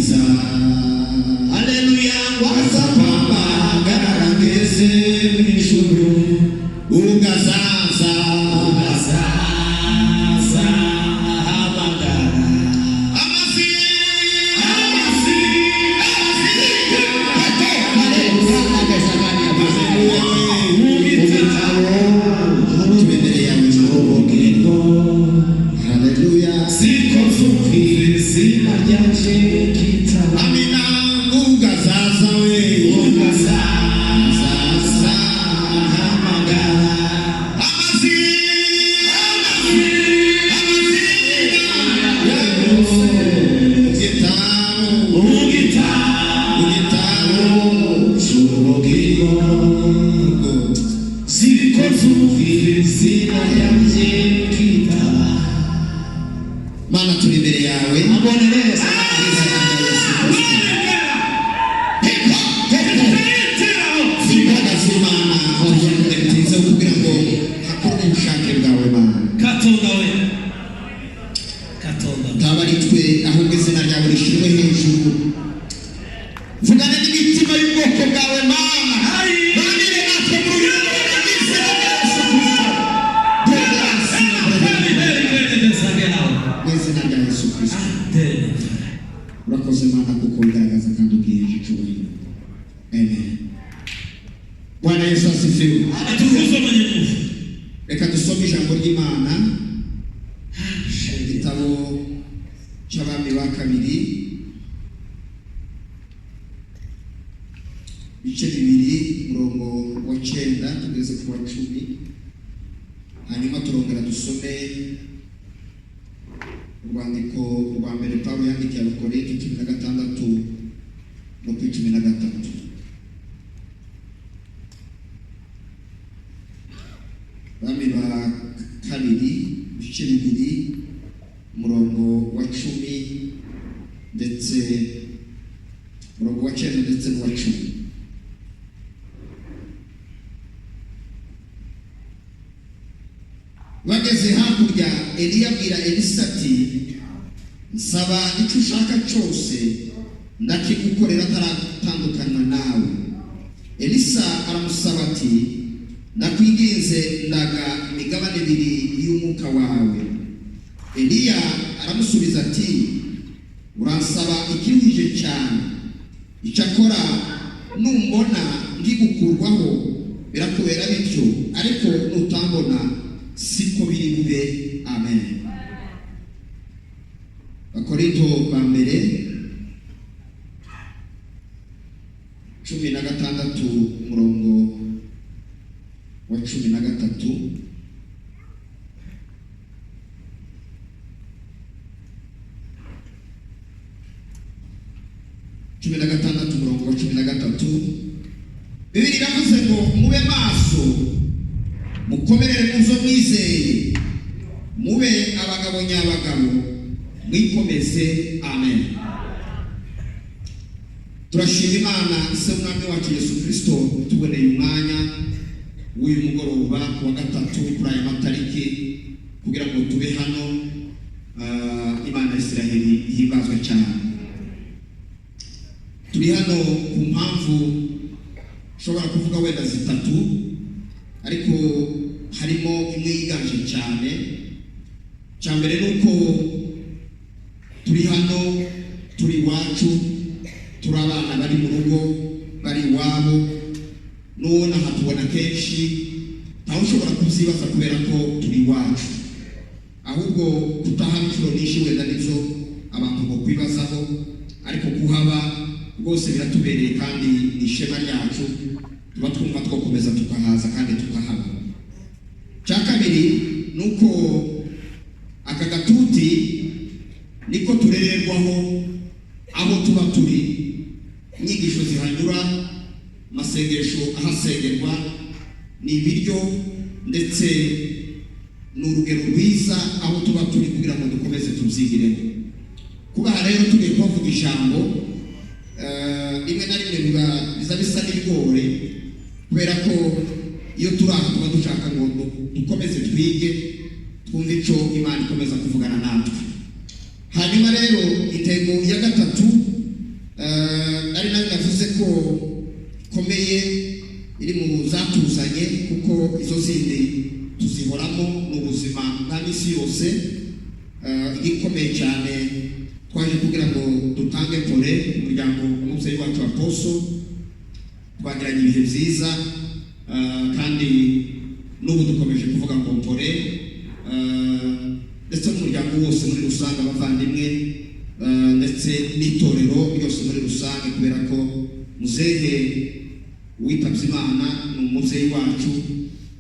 Agakiza. Haleluya. Azampamagara ngeze mu ijuru, ugazaza. Azaza ahamagara. Amazi, tubembere yawe Ubugingo. Haleluya. Siko zumvira izina ryanje kitaba. Amina. Ugazaza we. Ugazaza ahamagara. Amazi, igitabo. Ugitabo Igitabo. cy'ubugingo. Siko zumvira izina ryanje kitaba. Mana, turi imbere yawe. Abone neza. Mu izina rya Yesu Kristo. Imbaraga z'Imana tugiye kugira ngo hakorwe ubushake bwawe, Mana. Katonda we. Katonda. Ntaba ari twe, ahubwo izina ryawe rishyirwe hejuru. Vugana n'imitima y'ubwoko bwawe, Mana. Banire natwe muri uyu mugoroba mu izina rya Yesu Kristo. Mu izina rya Yesu Kristo. Urakoze Mana, kuko ugaragaza kandi ubwiheje icyubahiro. Amen. Bwana Yesu asifiwe. Atukuzwe mwenye nguvu. Reka dusome ijambo ry'Imana mu gitabo cy'Abami ba Kabiri, ibice 2, umurongo wa 9 tugeze ku wa 10, hanyuma turongera dusome urwandiko rwa mbere Pawulo yandikiye Abakorinto, 16 no ku 13. Bami ba Kabiri, ibice 2, umurongo wa 10 ndetse umurongo wa 9 ndetse n'uwa 10. Bageze hakurya, Eliya abwira Elisa ati: "Nsaba icyo ushaka cyose, ndakigukorera ataratandukanywa nawe." Elisa aramusaba ati: "Ndakwinginze, ndaga imigabane ibiri y'umwuka wawe." Eliya aramusubiza ati: "Uransaba ikiruhije cyane. Icyakora numbona ngigukurwaho birakubera bityo, ariko nutambona siko biri bube." Amen. Bakorinto ba Mbere, 16, umurongo wa 13. 16, umurongo wa 13. Bibiri iravuze ngo: "Mube maso, mukomerere mu zo mwizeye, mube abagabo nyabagabo, mwikomeze." Amen. Turashima Imana, Se w'Umwami wacu Yesu Kirisito, tuboneye umwanya w'uyu mugoroba ku wa gatatu kuri aya matariki kugira ngo tube hano. Imana ya Isiraheli ihimbazwe cyane. Turi hano ku mpamvu ushobora kuvuga wenda zitatu, ariko harimo imwe yiganje cyane. Cya mbere ni uko turi hano, turi iwacu, turi abana bari mu rugo, bari iwabo. N'uwo hatubona kenshi ntawe ushobora kubyibaza kubera ko turi iwacu. Ahubwo kutahaba inshuro nyinshi wenda nibyo abantu ngo kwibazaho, ariko kuhaba rwose biratubereye kandi ni ishema ryacu. Tuba twumva twakomeza tukahaza kandi tukahaba. Cya kabiri ni uko aka gatuti niko turererwaho aho tuba turi, inyigisho zihanyura, amasengesho ahasengerwa, ni ibiryo ndetse ni urugero rwiza aho tuba turi kugira ngo dukomeze tubyigireho. Kuba aha rero tugiye kubavuga ijambo, rimwe na rimwe biba biza bisa n'ibigori, kubera ko iyo turi aha tuba dushaka ngo dukomeze twige, twumve icyo Imana ikomeza kuvugana natwe. Hanyuma rero intego ya gatatu minsi yose. Igikomeye cyane, twaje kugira ngo dutange pole ku muryango w'umubyeyi wacu Apostle. Twagiranye ibihe byiza, kandi n'ubu dukomeje kuvuga ngo pole, ndetse n'umuryango wose muri rusange, abavandimwe, ndetse n'itorero ryose muri rusange, kubera ko muzehe witabye Imana ni umubyeyi wacu,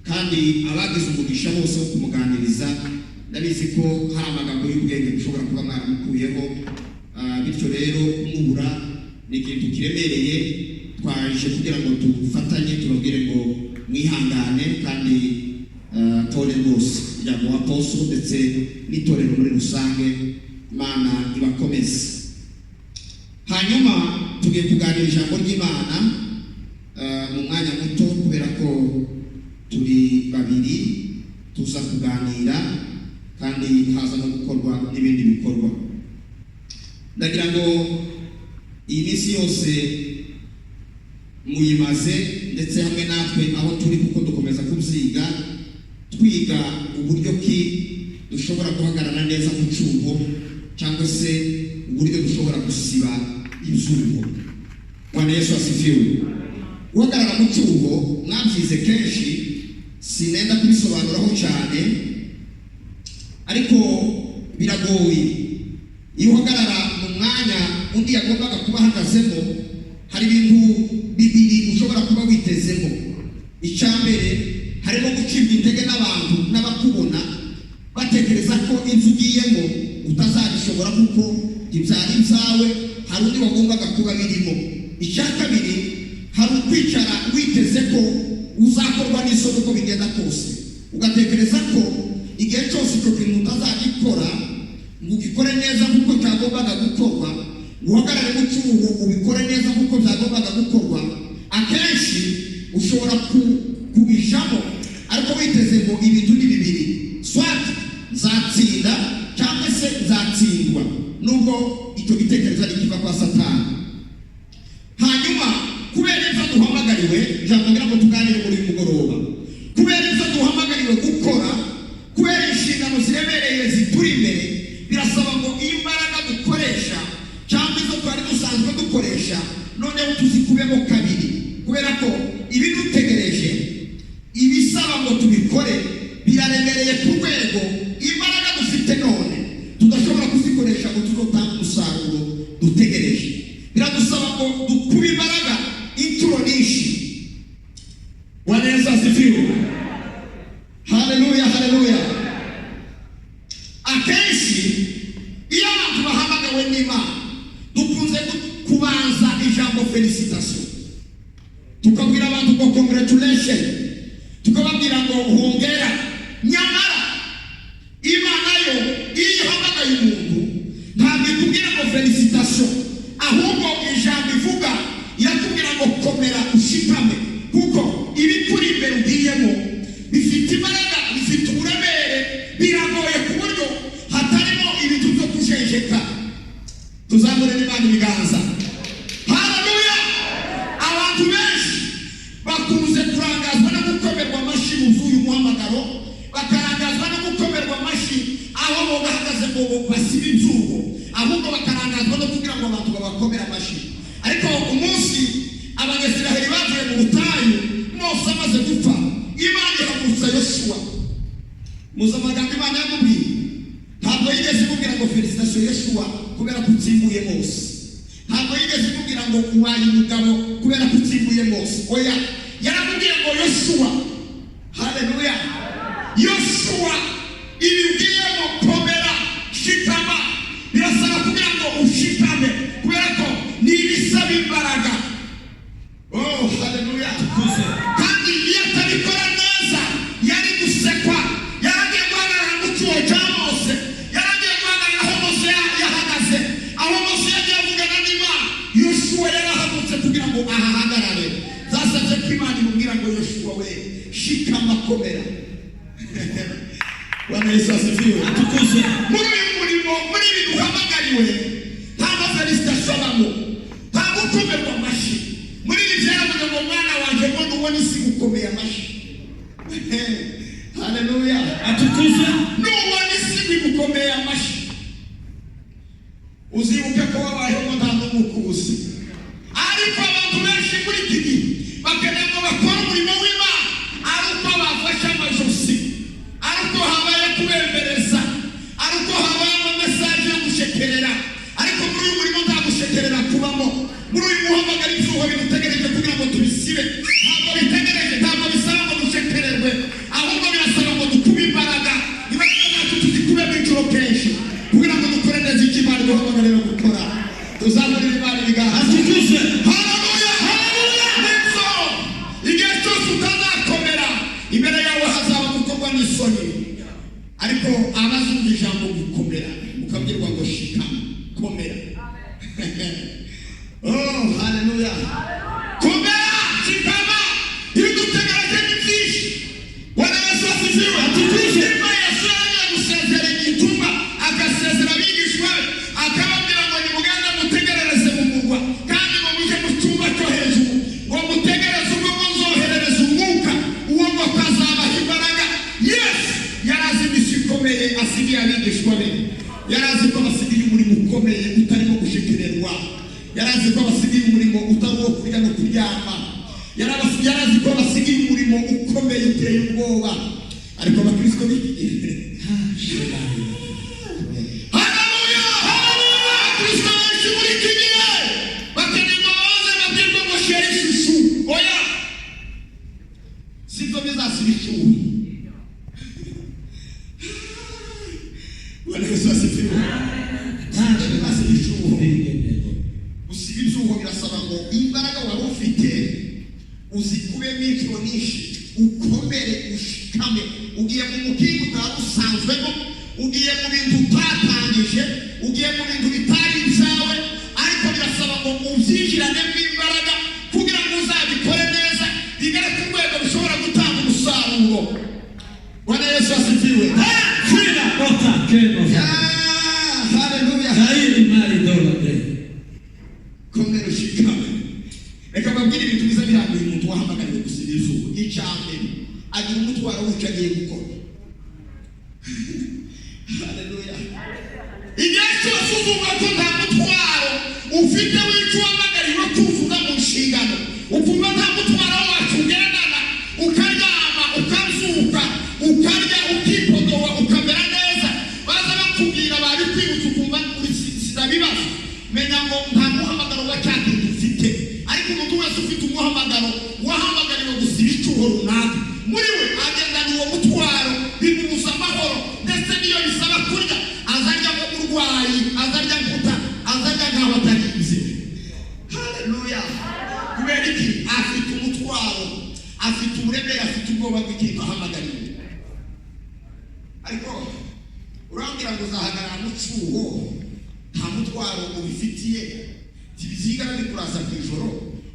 kandi abagize umugisha bose wo kumuganiriza, ndabizi ko hari amagambo y'ubwenge mushobora kuba mwaramukuyeho. Bityo rero kumubura ni ikintu kiremereye. Twaje kugira ngo dufatanye, tubabwire ngo mwihangane kandi pole rwose, umuryango wa Apostle ndetse n'itorero muri rusange. Imana ibakomeze. Hanyuma tugiye kuganira ijambo ry'Imana mu mwanya muto, kubera ko turi babiri tuza kuganira kandi haza no gukorwa n'ibindi bikorwa. Ndagira ngo iyi minsi yose muyimaze ndetse hamwe natwe aho turi, kuko dukomeza kubyiga, twiga uburyo ki dushobora guhagarara neza mu cyuho, cyangwa se uburyo dushobora gusiba ibyuho. Bwana Yesu asifiwe. Guhagarara mu cyuho mwabyize kenshi, sinenda kubisobanuraho cyane, ariko biragoye. Iyo uhagarara mu mwanya undi yagombaga kuba ahagazemo, hari ibintu bibiri ushobora kuba witezemo. Icya mbere, harimo gucibwa intege n'abantu n'abakubona, batekereza ko inzu ugiyemo utazabishobora kuko ntibyari ibyawe, hari undi wagombaga kuba birimo. Icya kabiri, hari ukwicara witeze ko uzakorwa n'isoni uko bigenda kose, ugatekereza ko igihe cyose icyo kintu utazagikora ngo ugikore neza nk'uko cyagombaga gukorwa, ngo uhagarare mu cyuho ubikore neza nk'uko byagombaga gukorwa. Akenshi ushobora kubijamo ariko witeze ngo ibintu ni bibiri: soit nzatsinda cyangwa se nzatsindwa, nubwo icyo gitekerezo ari kiva kwa Satani. Hanyuma kubera ibyo duhamagariwe, ijambo ngira ngo tuganire muri uyu mugoroba, kubera ibyo duhamagariwe gukora, kubera inshingano ziremereye zituri imbere, birasaba ngo imbaraga dukoresha cyangwa izo twari dusanzwe dukoresha noneho tuzikubemo kabiri, kubera ko ibidutegereje, ibisaba ngo tubikore, biraremereye ku rwego imbaraga dufite none tudashobora kuzikoresha ngo tuzotange umusaruro dutegereje. Biradusaba ngo dukube imbaraga inshuro nyinshi. Bwana Yesu asifiwe. Haleluya, haleluya. Akenshi iyo abantu bahamagawe n'Imana, dukunze kubanza ijambo félicitation, tukabwira abantu ngo congratulation, tukababwira ngo hongera. Nyamara Imana yo iyo ihamagaye umuntu, ntabwo ikubwira ngo félicitation, ahubwo ijambo ivuga, irakubwira ngo komera, ushikame, kuko ibikuri imbere ugiyemo bifite imbaraga, bifite uburemere, biragoye ku buryo hatarimo ibintu byo kujenjeka. Tuzamurire Imana ibiganza. Haleluya. Abantu benshi bakunze kurangazwa no gukomerwa amashyi mu z'uyu muhamagaro, bakarangazwa no gukomerwa amashyi aho bo bahagaze ngo basibe ibyuho, ahubwo bakarangazwa no kugira ngo abantu babakomere amashyi. Ariko umunsi Abanyasiraheli bavuye mu butayu, Mose amaze gupfa, Imana ihagurutsa Yoshuwa. Muzi amagambo Imana yamubwiye? Ntabwo yigeze imubwira ngo félicitation Yoshuwa kubera ko utsimbuye Mose. Ntabwo yigeze imubwira ngo ubaye umugabo kubera ko utsimbuye Mose. Oya, yaramubwiye ngo Yoshuwa, haleluya, Yoshuwa, ibi ugiyemo, komera, shikama. Birasaba kugira ngo ushikame, kubera ko ni ibisaba imbaraga. Oh, haleluya. Tukuze. Kandi iyo atabikora neza yari gusekwa. Yaragiye guhagarara mu cyuho cya Mose, yaragiye guhagarara aho Mose yahagaze, aho Mose yagiye avugana n'Imana. Yoshuwa yarahagurutse kugira ngo ahahagarare. Zasabye ko Imana imubwira ngo Yoshuwa we, shikama, komera. Bwana Yesu asifiwe. Tukuze. Muri uyu murimo, muri ibi duhamagariwe, nta ma félicitation abamo, nta gukomerwa amashyi. Muri ibi byaravuze ngo mwana wanjye, ngo nubona isi gukomeye amashyi, haleluya, Atukuze. nubona ngo igukomeye amashyi, uzibuke ko wabayeho nta n'umwe ukuzi. Ariko abantu benshi muri iki gihe bakeneye ngo bakore umurimo w'Imana ari uko bafashe amajosi, ari uko habaye kubembereza, ari uko habaye ama message yo gushekerera. Ariko muri uyu murimo nta gushekerera kubamo. Muri uyu muhamagaro, ibyuho bidutegereje kugira ngo tubisibe ntabwo bitegereje, ntabwo bisaba ngo dushekererwe, ahubwo birasaba ngo dukube imbaraga. Imbaraga zacu tuzikubemo inshuro kenshi kugira ngo dukore neza icyo Imana iduhamagarira gukora. Tuzamurire Imana ibiganza. Atukuzwe. Haleluya, haleluya! Nibyo, igihe cyose utazakomera, imbere yawe hazaba gukorwa n'isoni. Ariko abazumva ijambo gukomera, mukabwirwa ngo shikama, komera. Oh, haleluya! Komera, shikama, ibidutegereje ni byinshi. Bwana Yesu asifiwe. Atukuzwe. Niba Yesu yaragiye gusezera igitumba, agasezera abigishwa be, akababwira ngo nimugende mutegerereze mu murwa, kandi ngo mujye mu cyumba cyo hejuru, ngo mutegereze ubwo muzoherereza umwuka, uwo ngo akazabaha imbaraga, Yesu yari azi imisi ikomeye asigiye abigishwa be. Yari azi ko basigiye umurimo ukomeye utarimo gushekererwa. Yari azi ko basigiye umurimo utari uwo kurya no kuryama. Yari azi ko basigiye umurimo ukomeye uteye ubwoba. Ariko abakristo b'iki gihe, haleluya, haleluya, abakristo benshi muri iki gihe bakeneye ngo baze babwirwe ngo chéri, chouchou. Oya, sibyo bizasiba icyuho. Bwana Yesu asifiwe. Sibyo bizasiba icyuho. Gusiba ibyuho birasaba ngo imbaraga wari ufite uzikubemo inshuro nyinshi, ukomere, ushikame. Ugiye mu mukingo utari usanzwemo, ugiye mu bintu utatangije, ugiye mu bintu bitari ibyawe, ariko birasaba ngo ubyinjiranemo imbaraga kugira ngo uzabikore neza, bigere ku rwego bishobora gutanga umusaruro. Bwana Yesu asifiwe. Fila otakeno. Ah, haleluya! Zaidi mali dola de. Komera, ushikame. Reka mbabwire ibintu biza birambuye umuntu wahamagariwe gusiba izuba. Icya mbere, agira umutwaro w'icyo agiye gukora. Haleluya! Igihe cyose uzumva ko nta mutwaro ufite w'icyo uhamagariwe kuzuza mu nshingano, ukumva nta mutwaro wacu ugendana, ukaryama, ukabyuka, ukarya, ukipodowa, ukamera neza, baza bakubwira, babikwibutsa, ukumva uri sinabibazo, menya ngo nta muhamagaro wa cya kintu ufite. Ariko umuntu wese ufite umuhamagaro, wahamagariwe gusiba icyuho runaka, muri we agendana uwo mutwaro, bimubuza amahoro. Ndetse n'iyo bisaba kurya, azarya nk'umurwayi, azarya nkuta, azarya nk'aho atarize. Haleluya! Kubera iki? Afite umutwaro, afite uburemere, afite ubwoba bw'ikintu ahamagariwe. Ariko urambwira ngo uzahagarara mu cyuho nta mutwaro ubifitiye, ntibizigara bikuraza ku ijoro,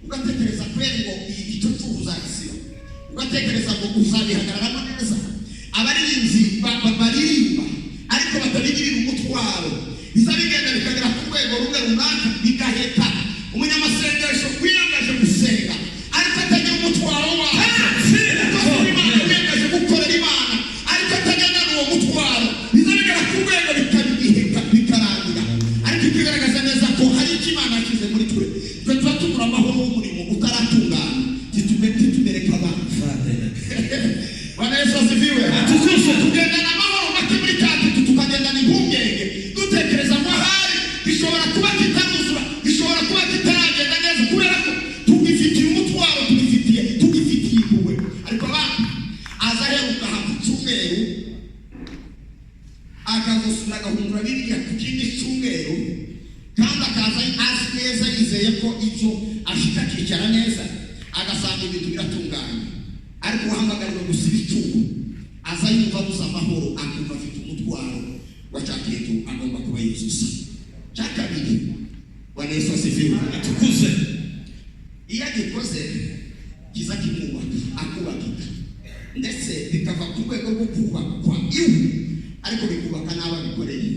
ugatekereza kubera ngo icyo cyuho uzagisiba, ugatekereza ngo uzabihagararamo neza? Abaririmbyi baririmba ariko batabigirira umutwaro, biza bigenda bikagera ku rwego rumwe runaka bigaheka. Umunyamasengesho wiyangaje gusenga ariko atagira umutwaro wawe, umukozi w'Imana wiyangaje gukorera Imana ariko atagendana uwo mutwaro, biza bigera ku rwego bikabigiheka, bikarangira. Ariko ikigaragaza neza ko hari icyo Imana yashyize muri twe, twe tuba tubura amahoro w'umurimo utaratungana, titumereka abana. Bwana Yesu asifiwe. Atukuzwe. Tugendana amahoro make muri cya kintu, tukagendana impungenge, dutekereza ngo ahari gishobora kuba kitaruzura, gishobora kuba kitaragenda neza, kubera ko tugifitiye umutwaro, tugifitiye impuhwe. Ariko abandi aza aheruka aha ku cyumweru, akazosubira agahungura biriya ku kindi cyumweru, kandi akaza azi neza, yizeye ko ibyo ashika akicara neza, agasanga ibintu biratunganye. Ariko uhamagarirwa gusiba icyuho aza yumva abuze amahoro, akumva afite umutwaro wa cya kintu agomba kuba yuzuza. Cya kabiri, Bwana Yesu asifiwe. Atukuzwe. Iyo agikoze kiza kimwubaka, akubakika, ndetse bikava ku rwego rwo kubakwa iwe, ariko bikubaka n'abo abikoreye.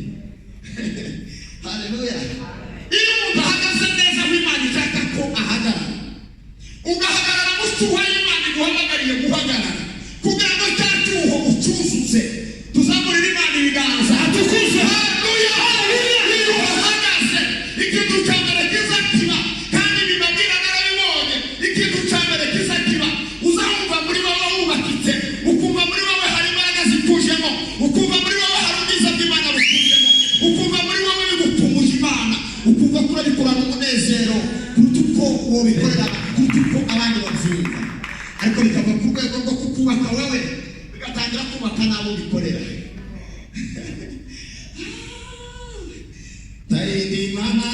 Haleluya! Iyo umuntu ahagaze neza aho Imana ishaka ko ahagarara, ugahagarara mu cyuho Imana iguhamagariye guhagarara kugira ngo cya cyuho ucyuzuze, tuzamurire Imana ibiganza. wobikorera kuruta uko abandi babyumva, ariko bikava ku rwego rwo kukubaka wowe, bigatangira kubaka n'abo bikorera. Nta yindi mana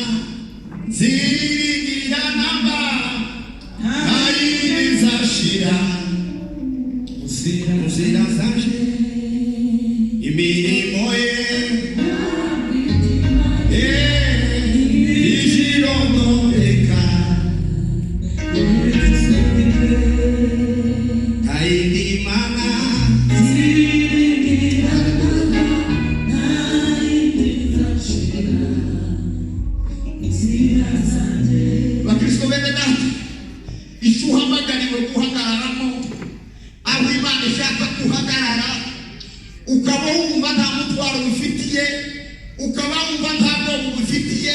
nziringira namba, nta yindi izashira Nzira. Nzira zanje imirimo ye ijirondoreka. Nta yindi mana. Nziringira nta yindi izashira inzira zanjye. Bakristo bene data, icyo uhamagariwe guhagararamo, aho Imana ishaka guhagarara, ukaba wumva nta mutwaro wifitiye, ukaba wumva nta bwoba ubifitiye,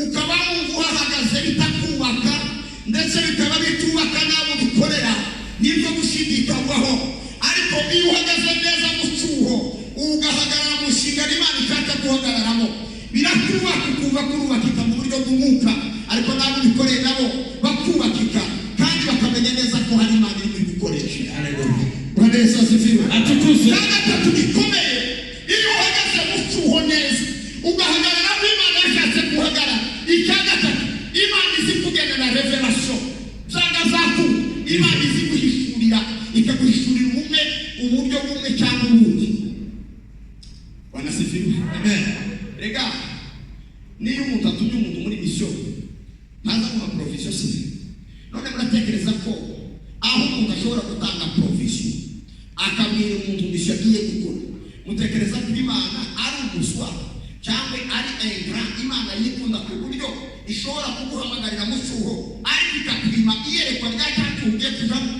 ukaba wumva uhahagaze bitakubaka, ndetse bikaba bitubaka n'abo bikorera, nibyo gushidikanywaho. Ariko iyo uhagaze neza mu cyuho, ugahagarara mu nshingano Imana ishaka guhagararamo, birakubaka, ukumva kurubakika mu buryo bw'umwuka, ariko n'abo ubikoreye nabo bakubakika kandi bakamenya neza ko hari Imana iri gukoresha. Haleluya. Bwana Yesu asifiwe. Atukuzwe. Cya gatatu gikomeye, iyo uhagaze mu cyuho neza, ugahagarara aho Imana yashatse guhagarara, icya gatatu, Imana izi kugenera revelation zanga zaku, Imana izi guhishurira, ikaguhishurira ubumwe, uburyo bumwe cyangwa ubundi. Bwana asifiwe. Amen. Rega niyo umuntu atumye umuntu muri mission, ntaza guha provision se? None muratekereza ko aho umuntu ashobora gutanga provision, akabwira umuntu mission agiye gukora, mutekereza ko Imana ari umuswa cyangwa ari ingrat, Imana yikunda ku buryo ishobora kuguhamagarira mu cyuho ariko ikakwima iyerekwa rya cyacu ugiye kujamo?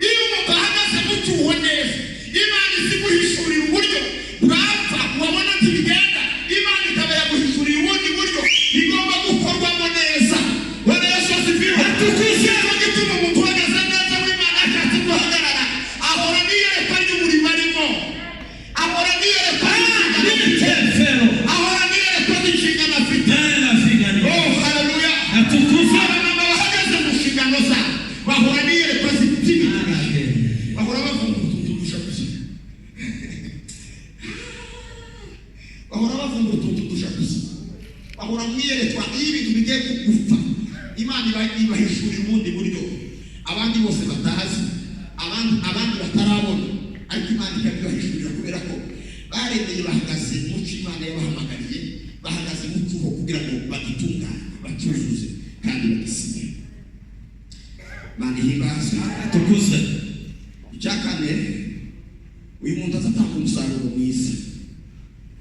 Iyo umuntu ahagaze mu cyuho neza, Imana izi guhishurira uburyo bwapfa, wabona ntibigenda, Imana ikaba yaguhishurira ubundi buryo bigomba gukorwamo neza. Bwana Yesu asifiwe. Nicyo gituma umuntu uhagaze neza w'Imana ashatse guhagarara ahora n'iyerekwa ry'umurimo arimo, ahora n'iyerekwa ry'inshingano afite, N'ibitefero. ahora n'iyerekwa ry'inshingano afite. Nana figani. Oh, haleluya! Atukuzwe. Abamama bahagaze mu nshingano zabo bahora n'iyerekwa z'ibintu, bahora bavuga utuntu dusha gusa, bahora bavuga utuntu dusha gusa, bahora mu iyerekwa. Iyo ibintu bigiye kugufa, Imana ibahishurira ubundi buryo abandi bose batazi, abandi batarabona, ariko Imana ikabibahishurira kubera ko baremeye, bahagaze mu cyo Imana yabahamagariye, bahagaze mu cyuho kugira ngo bagitungane, bacyuzuze kandi bagisinye. Imana ihimbaze. Atukuzwe. Icya kane, uyu muntu azatanga umusaruro mwiza.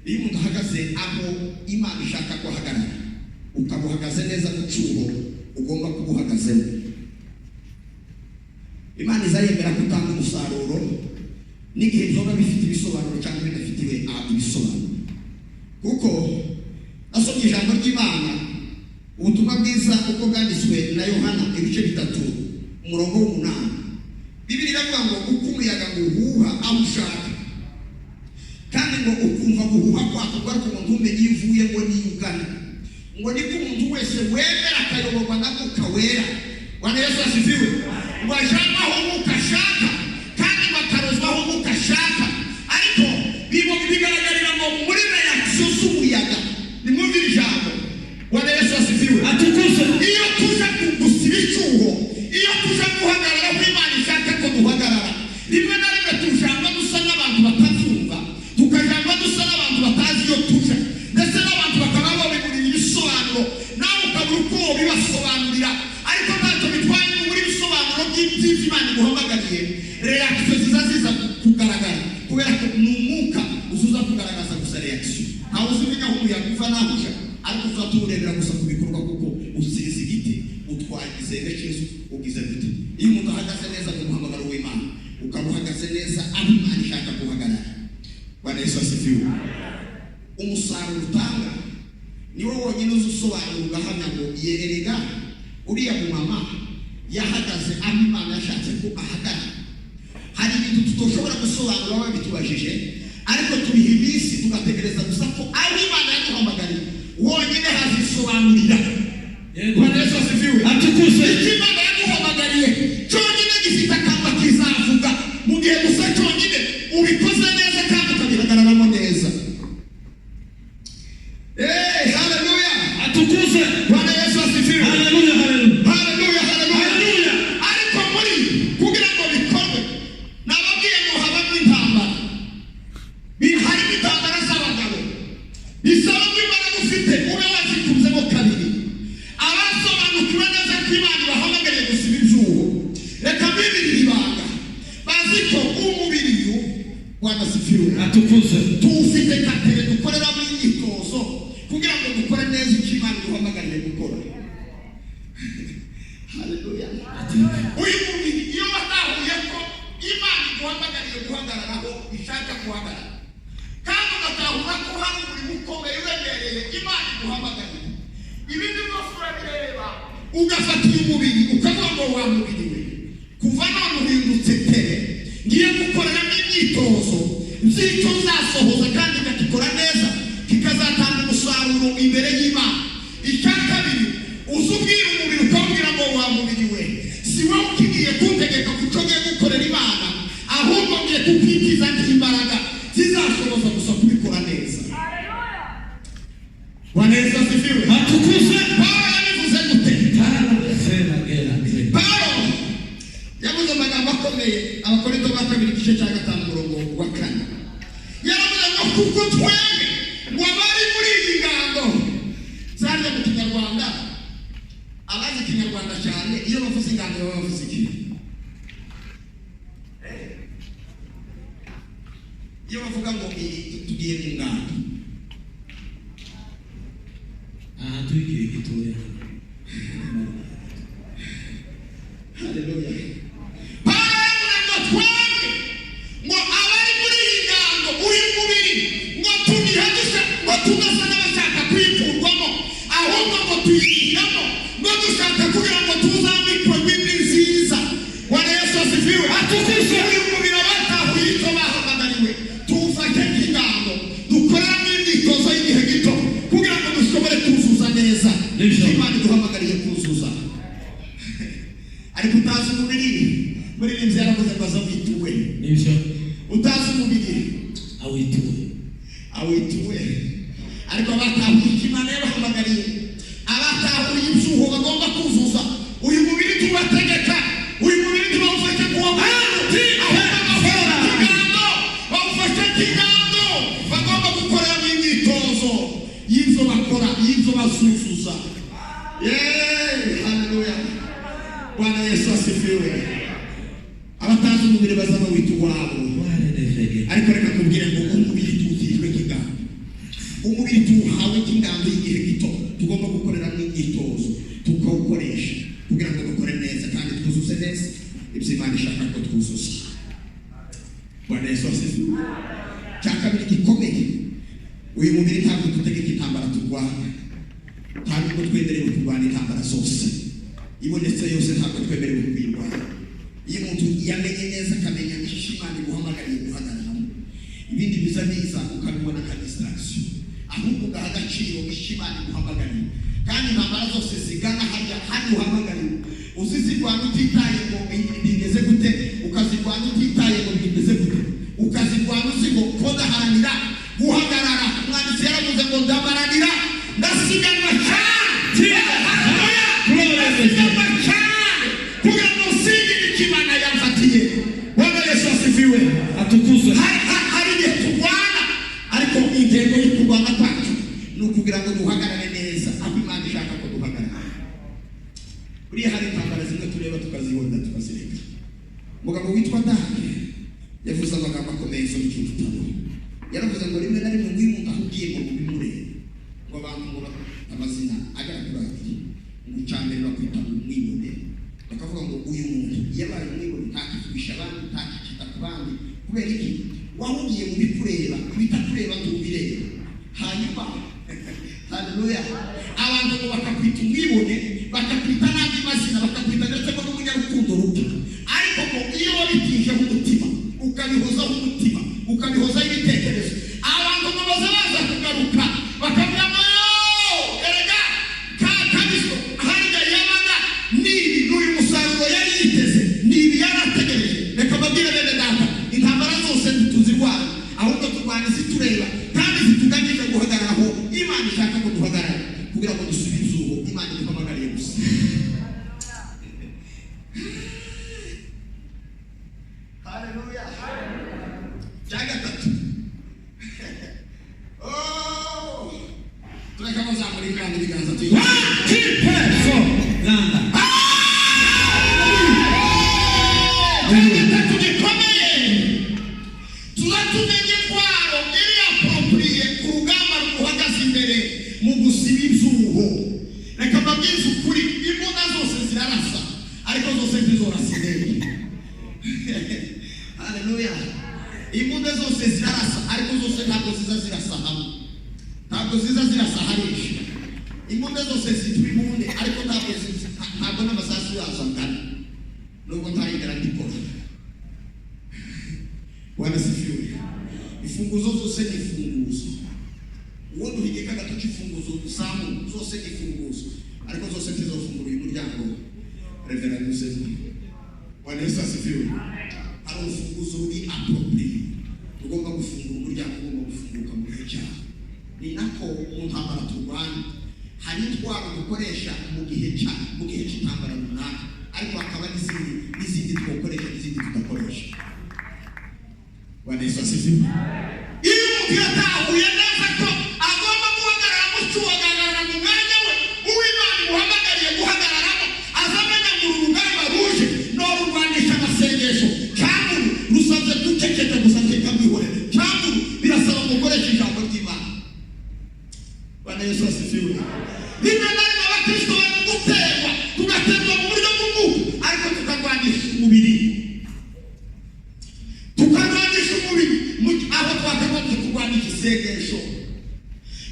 Iyo umuntu ahagaze aho Imana ishaka ko ahagarara, ukaba uhagaze neza mu cyuho ugomba kuba uhagazemo, Imana izayemera ko utanga umusaruro n'igihe byoba bifite ibisobanuro cyangwa bidafitiwe ibisobanuro. Kuko nasomye ijambo ry'Imana, ubutumwa bwiza uko bwanditswe na Yohana, ibice 3, umurongo w'8, Bibiri iravuga ngo uko umuyaga nguhuha aho ushaka, kandi ngo ukumva guhuha kwako, ngo ariko ngo ntumenye iyo uvuye ngo niyo ugana, ngo niko umuntu wese wemera akayoborwa na Mwuka Wera. Bwana Yesu asifiwe. Ngo ajanwe aho Mwuka ashaka, kandi ngo akarozwa aho Mwuka ashaka. Ariko bigaragarira ngo muri reaction z'umuyaga. Nimwumvire ijambo. Bwana Yesu asifiwe. Atukuzwe. Iyo tuja gusiba icyuho, iyo tuja guhagarara aho Imana ishaka ko duhagarara, rimwe na rimwe tujamba dusa n'abantu batabyumva, tukajamba dusa n'abantu batazi iyo tuja, ndetse n'abantu bakaba babiburiye ibisobanuro, nawe ukabura uko wobibasobanurira, ariko ntacyo bitwaye nubura ibisobanuro by'ibyo Imana iguhamagariye. Reaction ziza ziza kugaragara kubera ko ni umwuka uzuza kugaragaza gusa reaction. Ntawe uzi umenya aho umuyaga uva n'aho uja, ariko uza tuwurebera gusa ku bikorwa, kuko usize igiti, utwaye igisenge cy'inzu, ugize gute. Iyo umuntu ahagaze neza mu muhamagaro w'Imana, ukaba uhagaze neza aho Imana ishaka guhagarara, Bwana Yesu asifiwe, umusaruro utanga niwo wonyine uzi usobanura, ugahamya ngo yererega uriya mumama yahagaze aho Imana yashatse ko ahagarara. Hari ibintu tutoshobora gusobanura babitubajije, ariko tubiha iminsi, tugategereza gusa ko aho Imana yaduhamagariye wonyine hazisobanurira. Yego. Bwana Yesu asifiwe. Atukuzwe. Bwana Yesu asifiwe. Haleluya, haleluya. Haleluya, haleluya. Haleluya. Ariko muri kugira ngo bikorwe, nababwiye ngo habamo intambara. Harimo intambara z'abagabo, bisaba ko imbaraga ufite ube wazikubzemo kabiri. Abasobanukiwe neza ko Imana ibahamagariye gusiba ibyuho, reka mbibirire ibanga, bazi ko umubiri uyu, Bwana asifiwe, Atukuzwe. tuwufite katere dukoreramo imyitozo kugira ngo dukore neza icyo Imana iduhamagariye gukora. Haleluya. Uyu mubiri, iyo watahuye ko Imana iguhamagariye guhagararaho ishaka guhagarara, kandi ugatahura ko hari umurimo ukomeye uremereye Imana iguhamagariye, ibindi byose urabireba, ugafata uyu mubiri ukavuga ngo: "Wa mubiri we, kuva none uhindutse tere ngiye gukoreramo imyitozo by'icyo nzasohoza, kandi ngakikora neza, kikazatanga umusaruro imbere y'Imana." Icya kabiri, uza ubwira umubiri, ukawubwira ngo: "Wa mubiri we, si wowe ukigiye kuntegeka kuco ngiye gukorera Imana, ahubwo ngiye kukwitiza imbaraga zizashoboza gusa kubikora neza." Bwana Yesu asifiwe. Atukuzwe. Paulo yabivuze gute? Sema gera. Paulo yavuze amagambo akomeye. Abakorinto ba kabiri, igice cya 5, umurongo wa 4, yaravuze ngo: "Kuko twebwe ngo abari muri iyi ngando." Zarya mu Kinyarwanda, abazi Ikinyarwanda cyane, iyo bavuze ingando baba bavuze iki? Iyo bavuga ngo tugiye mu ngando? Aha tuigiye gitoya. Haleluya. Paulo yavuze ngo: "Twebwe ngo abari muri iyi ngando, uyu mubiri, ngo tuniha dusa, ngo tudasa n'abashaka kuyikurwamo, ahubwo ngo tuyigiramo, ngo dushaka kugira ngo tuzambikwe windi nziza." Bwana Yesu asifiwe. Atukuzwe. Uyu mubiri, abatahuye icyo bahamagariwe, tuwufate nk'ingando dukoreramo imyitozo y'igihe gito kugira ngo dushobore kuzuza neza Nibyo. icyo Imana iduhamagariye kuzuza. Ariko utazi umubiri, muririmbyi yaravuze ngo azawituwe. Nibyo. Utazi umubiri Awituwe. awituwe. Ariko abatahuye icyo Imana yabahamagariye, abatahuye ibyuho bagomba kuzuza, uyu mubiri tubategeka, uyu mubiri tubawufashe kuwa ahubwo bawufashe bawufashe nk'ingando bagomba gukoreramo imyitozo y'ibyo bakora, y'ibyo bazuzuza. Yeee, haleluya! Bwana Yesu asifiwe. Abatazi umubiri baza bawita uwabo. Ariko reka kubwira ngo umubiri tuwutirijwe nk'ingando, umubiri tuwuhawe nk'ingando y'igihe gito tugomba gukoreramo imyitozo, tukawukoresha kugira ngo dukore neza kandi twuzuze neza ibyo Imana ishaka ko twuzuza. Bwana Yesu asifiwe. Cya kabiri gikomeye, uyu mubiri ntabwo dutegeka intambara turwana, nta nubwo twemerewe kurwana intambara zose ibonetse yose, ntabwo twemerewe kuyirwana. Iyo umuntu yamenye neza, akamenya icyo Imana iguhamagariye guhagararamo, ibindi biza biza ukabibona nka distraction, ahubwo ugaha agaciro icyo Imana iguhamagariye. Kandi intambara zose zigana harya hano uhamagariwe, uzizirwana utitaye ngo bimeze gute, ukazirwana utitaye ngo bimeze gute, ukazirwana uzi ngo ko ndaharanira guhagarara. Umwanditsi yaravuze ngo: "Ndabaranira, ndasiganwa cyane." Haleluya! Ndasiganwa cyane kugira ngo nsingire icyo Imana yamfatiye. Bwana Yesu asifiwe. Atukuzwe. Hari igihe turwana, ariko intego yo kurwana kwacu ni ukugira ngo duhagarare neza aho Imana ishaka ko duhagarara. Buriya hari intambara zimwe tureba tukazibona, tukazireka. Umugabo witwa Dani yavuze amagambo akomeye. Nsoma iki gitabo, yaravuze ngo rimwe na rimwe ngo iyo umuntu ahugiye ngo bimurebe, ngo abantu ngo amazina agera kuri abiri, ngo icya mbere bakwita ngo umwibone, bakavuga ngo uyu muntu yabaye umwibone, ntakivugisha abandi, ntakikita ku bandi. Kubera iki? Wahugiye mu bikureba, ibitakureba ntubireba. Hanyuma, haleluya, abantu ngo bakakwita umwibone, bakakwita n'andi mazina, bakakwita ndetse ngo n'umunyarukundo ruke. Ariko ngo iyo wabitijeho umutima, ukabihozaho umutima, ukabihozaho ibitekerezo, abantu ngo baza baza kugaruka bakavuga ngo: "Yoo, erega ka kabiso harya yabaga nibi, n'uyu musaruro yari yiteze, nibi yari ategereje." Reka mbabwire bene data, intambara zose ntituzirwana, ahubwo turwana izitureba kandi zitugamije guhagarara aho Imana ishaka ko duhagarara kugira ngo dusubize uwo Imana. Haleluya! Imbunda zose zirarasa, ariko zose ntabwo ziza zirasa hamwe, ntabwo ziza zirasa hariya. Imbunda zose zitwa imbunde, ariko ntabwo n'amasasu yazo angana, nubwo ntarigera ndikora. Bwana sifiwe. Imfunguzo zose ni imfunguzo. Uwo duhigika agatoki, imfunguzo zamu zose ni imfunguzo, ariko zose ntizofungura uyu muryango Reverend anyuzemo. Bwana Yesu asifiwe. Hari urufunguzo ruri approprié rugomba gufungura umuryango ugomba gufunguka mu gihe cyawo. Ni nako mu ntambara turwana hari intwaro dukoresha mu gihe cy'intambara runaka, ariko hakaba n'izindi twokoresha n'izindi tudakoresha. Bwana Yesu asifiwe. Iyo umuntu yatahuye neza ko agomba guhagarara mu cyuho, agahagarara mu mwanya we uw'Imana imuhamagariye guhagararamo, azamenya ngo uru rugamba ruje norurwanisha amasengesho, cyangwa uru rusabye guceceka gusa ntikamwihorere, cyangwa uru birasaba gukoresha ijambo ry'Imana. Bwana Yesu asifiwe. Rimwe na rimwe abakristo bari guterwa, tugaterwa mu buryo bw'umwuka, ariko tukarwanisha umubiri, tukarwanisha umubiri aho twakagombye kurwanisha isengesho.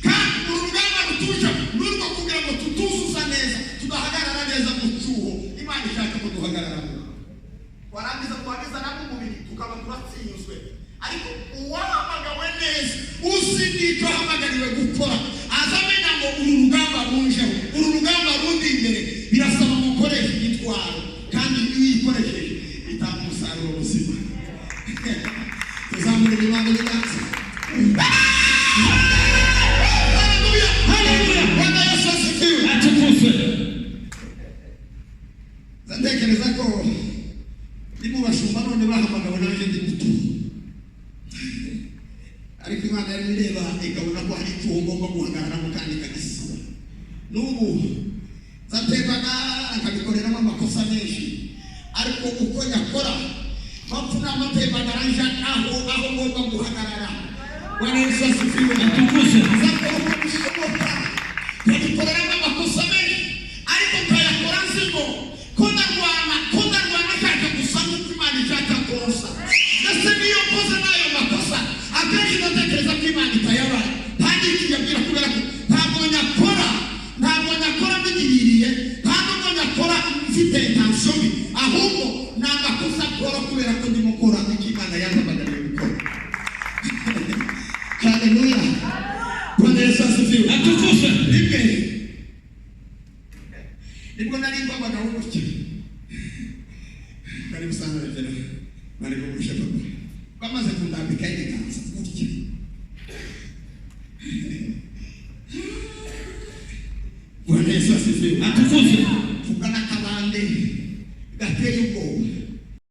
Kandi uru rugamba rutuje n'urwo kugira ngo tutuzuza neza, tugahagarara neza mu cyuho Imana ishaka ko duhagararamo, twarangiza twageza nabo umubiri tukaba turatsinzwe. Ariko uwahamagawe neza, uzi n'icyo ahamagariwe gukora, aza amenya ngo uru rugamba runjeho, uru rugamba rundi imbere, birasaba gukoresha igitwaro, kandi iyo uyikoresheje bitanga umusaruro muzima. Tuzamurira Imana ibiganza. Haleluya, haleluya! Bwana Yesu asifiwe. Atukuzwe. Ndatekereza ko ndi mu bashumba none bahamagawe nanjye ndi muto, ariko Imana yari ireba ikabona ko hari icyuho ngomba guhagararamo kandi ikagisiba. N'ubu nzatembaga nkabikoreramo amakosa menshi, ariko uko nyakora bapfunama ntembagara nja aho ngomba guhagarara. Bwana Yesu asifiwe. Atukuzwe. Nzakora uko bishoboka, nkabikoreramo amakosa menshi, ariko nkayakora nzi ngo ko ndarwana nshaka gusa nk'uko Imana ishaka kosa. Ndetse n'iyo nkoze n'ayo makosa, akenshi ndatekereza ko Imana itayabaye nta n'ikiyabwira, kubera ko ntabwo nyakora mbigiririye, nta nubwo nyakora mfite intention mbi, ahubwo ni amakosa akora kubera ko ndimo gukora icyo Imana yampamagariye gukora. Haleluya! Bwana Yesu asifiwe. Atukuzwe. Rimwe nibwo nari mbabagaho gutya, karibu sana Reverend, bari kumurusha papa, bamaze kundambikaho ibiganza gutya. Bwana Yesu asifiwe. Atukuzwe. Vuga n'akabande gateye ubwoba.